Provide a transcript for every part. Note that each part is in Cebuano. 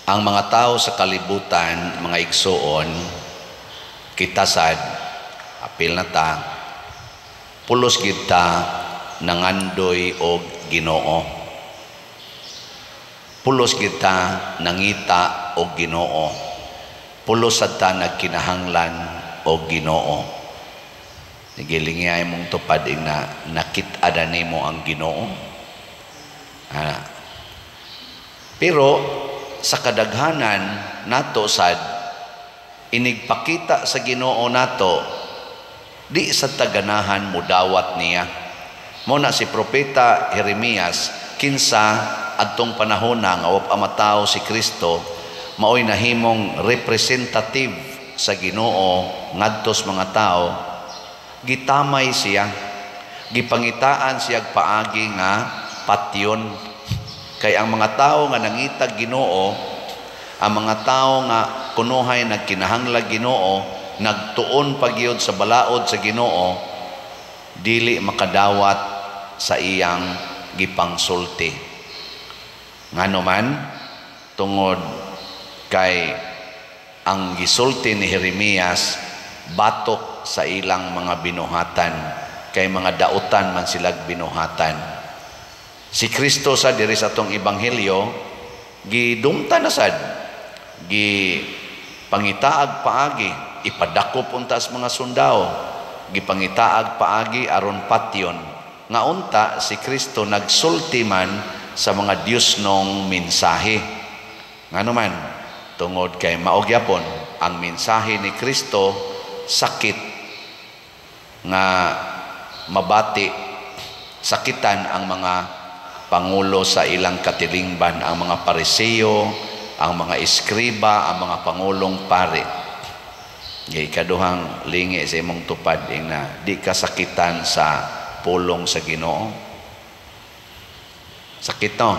Ang mga tao sa kalibutan, mga igsuon, kita sad, apil na ta, pulos kita nangandoy og Ginoo. Pulos kita nangita og Ginoo. Pulos sad ta nagkinahanglan og Ginoo. Gilingi mong tupad na nakit-a na nimo ang Ginoo. Ah. Pero sa kadaghanan nato sad, inigpakita sa Ginoo nato, di sa taganahan mudawat niya. Mo na si Propeta Jeremias, kinsa adtong panahon na nga wa pa matawo si Kristo, maoy nahimong representative sa Ginoo ngadto sa mga tao. Gitamay siya, gipangitaan siya paagi nga patyon, kay ang mga tao nga nangitag Ginoo, ang mga tao nga kunuhay nagkinahanglag Ginoo, nagtuon pagyud sa balaod sa Ginoo, dili makadawat sa iyang gipangsulti. Ngano man? Tungod kay ang gisulti ni Jeremias batok sa ilang mga binuhatan, kay mga dautan man silag binuhatan. Si Kristo sa diri sa atong ebanghelyo, gidumta na sad, gi pangitaag paagi ipadakop unta sa mga sundao, gipangitaag paagi aron patyon, nga unta si Kristo nagsulti man sa mga Diyosnong mensahe. Ngano man? Tungod kay mao gyapon ang mensahe ni Kristo sakit nga mabati, sakitan ang mga pangulo sa ilang katilingban, ang mga Pariseo, ang mga eskriba, ang mga pangulong pari. Ikaduhang lingi sa imong tupad na di ka sakitan sa pulong sa Ginoo. Sakit, no?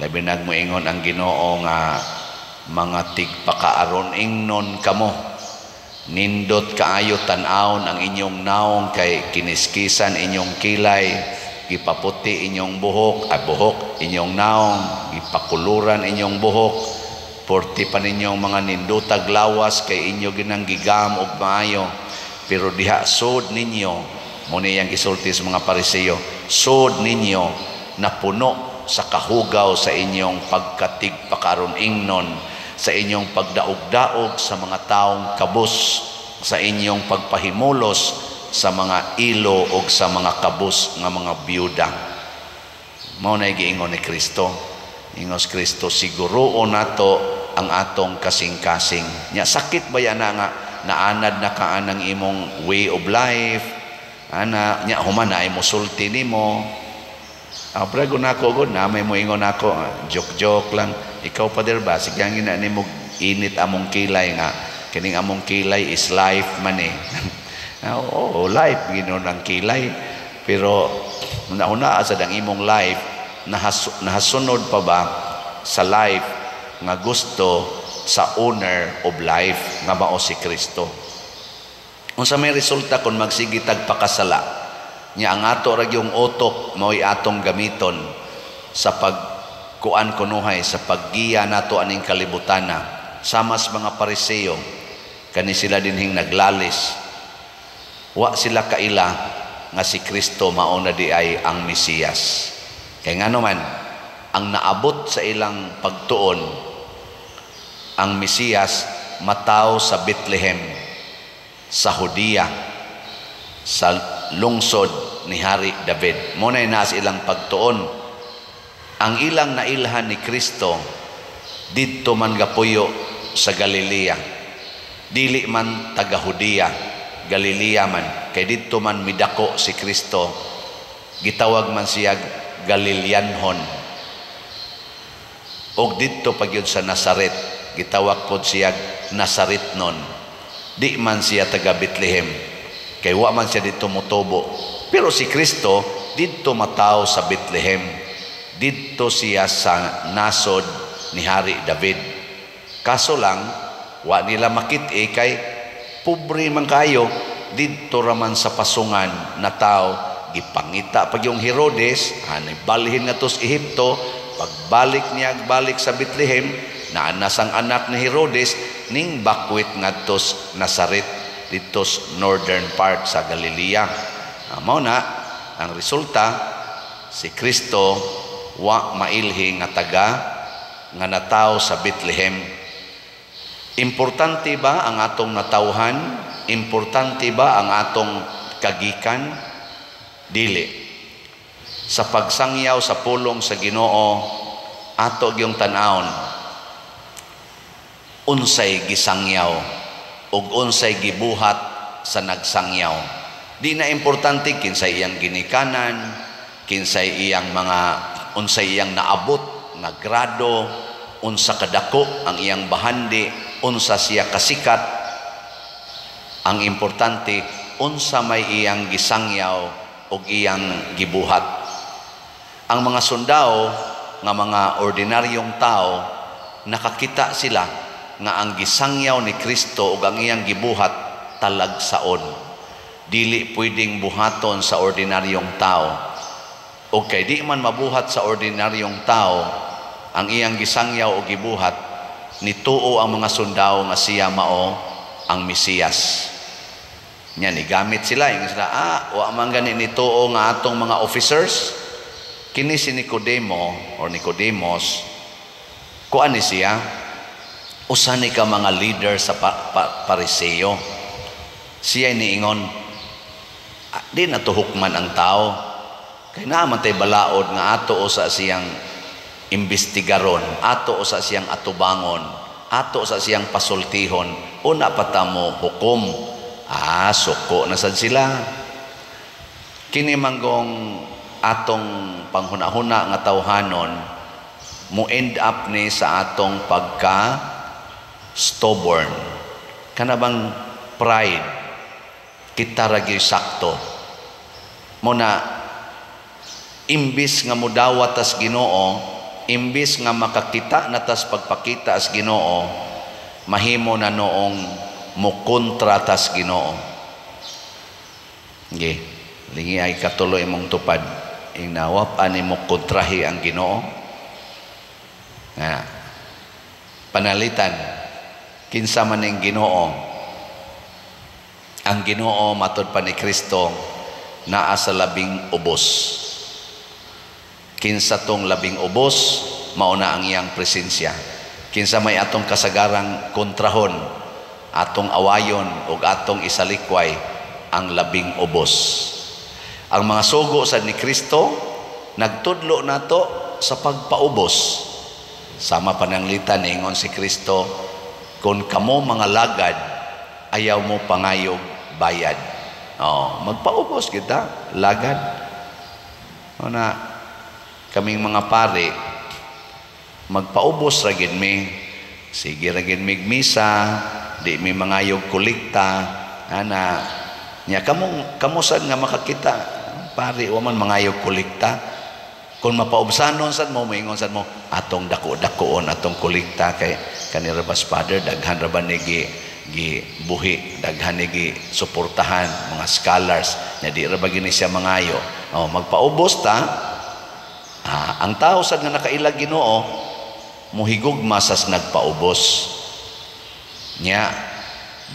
Labi nag moingon ang Ginoo nga mga tigpakaaron ingnon kamo. Nindot kaayo tan-awon ang inyong naong kay kiniskisan inyong kilay, gipaputi inyong buhok, ay buhok, inyong naong, gipakuluran inyong buhok, porti pa ninyong mga nindutag lawas kay inyo ginang gigam og maayo. Pero diha sud ninyo, mo niyang gisulti sa mga Pariseo, sud ninyo na puno sa kahugaw sa inyong pagkatigpakaron ingnon, sa inyong pagdaog-daog sa mga taong kabus, sa inyong pagpahimulos sa mga ilo o sa mga kabus nga mga biyuda. Mao na giingon ni Kristo. Ingos Kristo, siguruon nato ang atong kasing-kasing. Nya sakit ba yan na nga naanad na ka anang imong way of life? Ana, nya human na ay mosulti nimo. Ah, pero nako gud na may moingon ako, joke-joke lang. Ikaw, Pader ba, sige ang ina nimo init among kilay nga kining among kilay is life man eh. Oo, life ginon ang kilay. Pero una-una sa ang imong life nahasunod pa ba sa life nga gusto sa owner of life nga mao si Kristo? Unsa may resulta kung magsige tag pakasala? Nya ang ato ra yung utok mao'y atong gamiton sa pagkuan kunuhay, sa paggiya nato aning kalibutana, samas mga Pariseo, kani sila dinhing naglalis. Wa sila kaila nga si Kristo mao na di ay ang Mesiyas. Kay ngano man, ang naabot sa ilang pagtuon, ang Mesiyas mataw sa Bethlehem sa Judea, sa lungsod ni Hari David. Mo na sa ilang pagtuon. Ang ilang nailhan ni Kristo didto man gapuyo sa Galilea. Dili man taga Judea, Galilea man, kay didto man midako si Kristo. Gitawag man siya Galileanhon. Og didto pagyud sa Nazaret, gitawag pod siya Nazaretnon. Di man siya taga Bethlehem, kay wa man siya didto motubo. Pero si Kristo didto mataw sa Bethlehem. Didto siya sa nasod ni Hari David. Kaso lang, wa nila makit-i kay pobre man kayo, didto raman sa pasungan na tao. Gipangita pag yung Herodes, hanay balhin nga tos Ehipto, pagbalik niya balik sa Bethlehem, Naanas ang anak ni Herodes ning bakwit ngadto Nazaret, didto northern part sa Galilea. Mao na ang resulta, si Kristo wa mailhi nga taga nga nataw sa Bethlehem. Importante ba ang atong natawhan? Importante ba ang atong kagikan? Dili. Sa pagsangyaw sa pulong sa Ginoo, ato gyung tan-awon unsay gisangyaw ug unsay gibuhat sa nagsangyaw. Di na importante kinsay iyang ginikanan, kinsay iyang mga unsay iyang naabot nga grado, unsa kadako ang iyang bahandi, unsa siya kasikat. Ang importante, unsa may iyang gisangyaw ug iyang gibuhat. Ang mga sundao nga mga ordinaryong tao, nakakita sila nga ang gisangyaw ni Kristo ug ang iyang gibuhat talagsaon. Dili pwedeng buhaton sa ordinaryong tao. O kay di man mabuhat sa ordinaryong tao ang iyang gisangyaw o gibuhat, nituo ang mga sundao nga siya mao ang Mesiyas. Nya nigamit sila, ingon sila, "Wa man gani nituo nga atong mga officers." Kini si Nicodemo or Nicodemus, kuan ni siya, usa ni ka mga leader sa Pariseo. Siya niingon, "Di na tuhukman ang tao. Kay naa man tay balaod nga ato usa siyang imbestigaron, ato usa siyang atubangon, ato sa siyang pasultihon, una pa ta mo hukom." Suko na sad sila. Kini manggong atong panghuna-huna nga tawhanon, mo end up ni sa atong pagka stubborn. Kana bang pride, kita ra gyud sakto. Mo na imbis nga mudawat tas Ginoo, imbis nga makakita na tas pagpakita as Ginoo, mahimo na noong mukontra tas Ginoo. Ge, lingi ay katulo imong tupad. Inawap ani mo kontrahi ang Ginoo. Nga panalitan, kinsa man ning Ginoo? Ang Ginoo, matod pa ni Kristo, naa sa labing ubos. Kinsa tong labing ubos, mao na ang iyang presensya. Kinsa may atong kasagarang kontrahon, atong awayon ug atong isalikway, ang labing ubos. Ang mga sugo sa ni Kristo nagtudlo nato sa pagpaubos. Sama pananglitan, ingon si Kristo, "Kung kamo mga lagad, ayaw mo pangayog bayad." Oh, magpaubos kita, lagad. O na, kaming mga pare, magpaubos ra gid mi. Sige ra gid mig misa, di mi mangayog kolekta, ana. Nya kamo kamo sad nga makakita, pare wa man mangayog kolekta. Kung mapaubsanon sad mo, moingon sad mo, atong dako-dakoon atong kolekta kay kanira bas Father, daghan ra ba ni gi buhi, daghan ni gi suportahan mga scholars, nya di ra ba gini siya mangayo. Oh, magpaubos ta. Ang tao sad nga nakailag Ginoo, muhigugma sas nagpaubos. Nya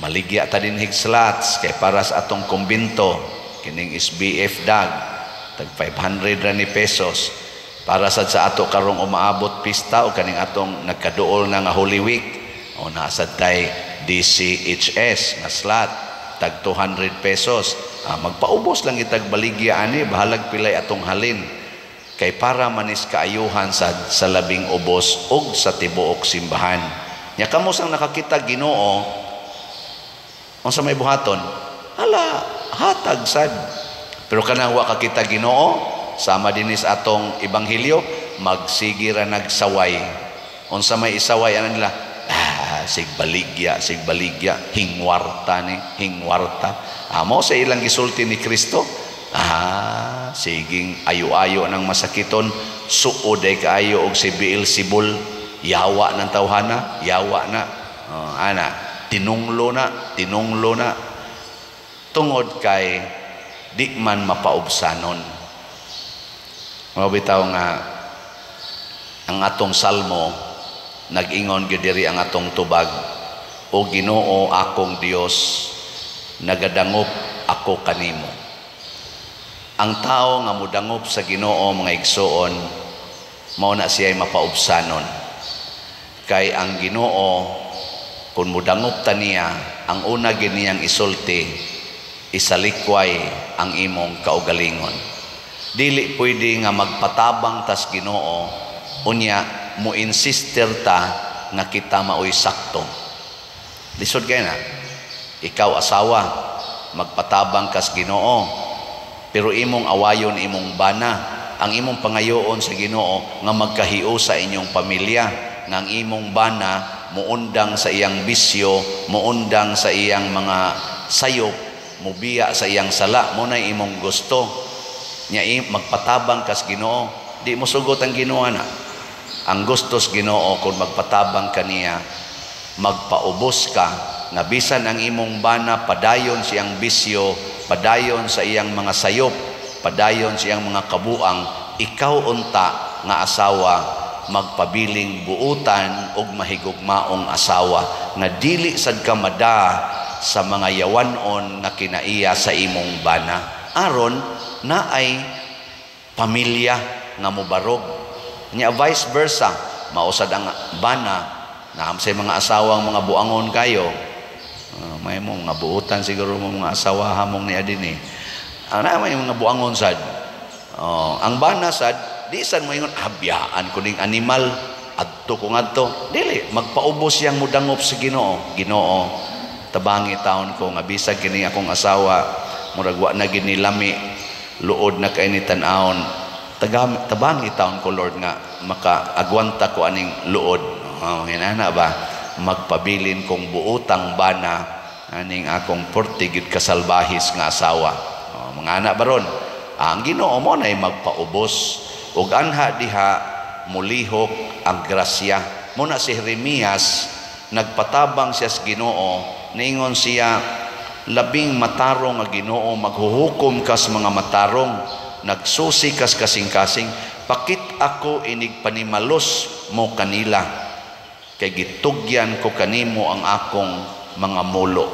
maligya ta din hig slots kay para sa atong kumbento, kining SBF dag tag 500 ra ni pesos, para sad sa ato karong umaabot pista o kaning atong nagkaduol na nga Holy Week, o naa sad tay DCHS nga slot tag 200 pesos. Magpaubos lang itag baligya ani, bahalag pilay atong halin, kay para manis kaayuhan sa labing ubos ug sa tibuok simbahan. Nya kamo sang nakakita Ginoo, unsa may buhaton? Hala, hatag sad. Pero kanang wa kakita Ginoo, sama dinis atong ebanghelyo, magsige ra nagsaway. Unsa may isaway ana nila? Sigbaligya, sigbaligya, hingwarta ni, hingwarta. Amo sa ilang gisulti ni Kristo, siging ayo-ayo ng masakiton, suod ay kaayo og si Beelzebul, yawa ng tawhana, yawa na. Oh, ana, tinunglo na, tinunglo na. Tungod kay di man mapaubsanon. Mga bitaw nga ang atong salmo Nag-ingon gyud diri ang atong tubag, "O Ginoo akong Dios, nagadangop ako kanimo." Ang tao nga mudangop sa Ginoo, mga igsuon, mao na siya mapaubsanon. Kay ang Ginoo, kung mudangop ta niya, ang una gyud niyang isulti, isalikway ang imong kaugalingon. Dili pwede nga magpatabang tas Ginoo, unya mo insister ta nga kita maoy sakto. Lisod kay na. Ikaw asawa, magpatabang kas Ginoo, pero imong awayon imong bana. Ang imong pangayoon sa Ginoo nga magkahiusa sa inyong pamilya, nga ang imong bana muundang sa iyang bisyo, muundang sa iyang mga sayop, mubiya sa iyang sala, mo na imong gusto. Nya magpatabang kas Ginoo, di mo sugot ang Ginoo na. Ang gusto sa Ginoo, kung magpatabang kaniya, magpaubos ka nga bisan ang imong bana padayon siyang bisyo, padayon sa iyang mga sayop, padayon sa iyang mga kabuang, ikaw unta nga asawa magpabiling buutan og mahigugmaong asawa nga dili sad ka mada sa mga yawanon nga kinaiya sa imong bana, aron naay pamilya nga mobarog. Nya vice versa, mausad ang bana na sa mga asawang mga buangon kayo, may mo nga buutan siguro mo mga asawa hamong niya din eh. Ana may mga buangon sad. Ang bana sad di sad mo ingon, "Habyaan ko ning animal, adto ko ngadto." Dili, magpaubos siyang mudangop sa Ginoo. "Ginoo, tabangi taon ko nga bisag kini akong asawa murag wa na ginilami, luod na kay ni tan-awon, tabangi taon ko, Lord, nga makaagwanta ko aning luod." Oh, hinana ba, magpabilin kong buutang bana aning akong porte gyud kasalbahis nga asawa. Oh, mga anak baron, ang Ginoo mo nay magpaubos ug anha diha mulihok ang grasya. Muna si Jeremias, nagpatabang siya sa Ginoo, niingon siya, "Labing matarong nga Ginoo, maghuhukom kas mga matarong, nagsusi kas kasing-kasing, pakit ako inig panimalos mo kanila, kay gitugyan ko kanimo ang akong mga mulo."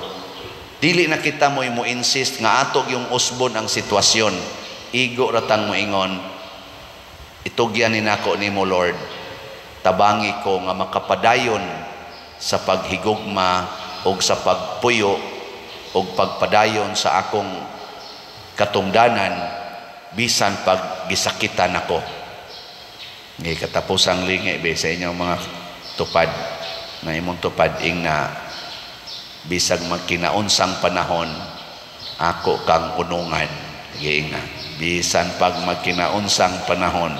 Dili na kita mo insist nga ato yung usbon ang sitwasyon. Igo ratang moingon, "Itugyan ni nako nimo, Lord, tabangi ko nga makapadayon sa paghigugma og sa pagpuyo og pagpadayon sa akong katungdanan bisan pag gisakitan ako." Ngay katapusang lingi be sa inyong mga tupad na imong tupad ing na, "Bisag magkinaunsang panahon, ako kang unungan." Giing na, "Bisan pag magkinaunsang panahon,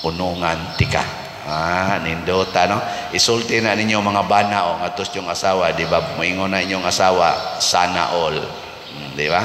unungan tika." Ah, nindota, no? Isulti na ninyo mga bana o ngatos yung asawa, di ba? Moingon na inyong asawa, "Sana all." Di ba?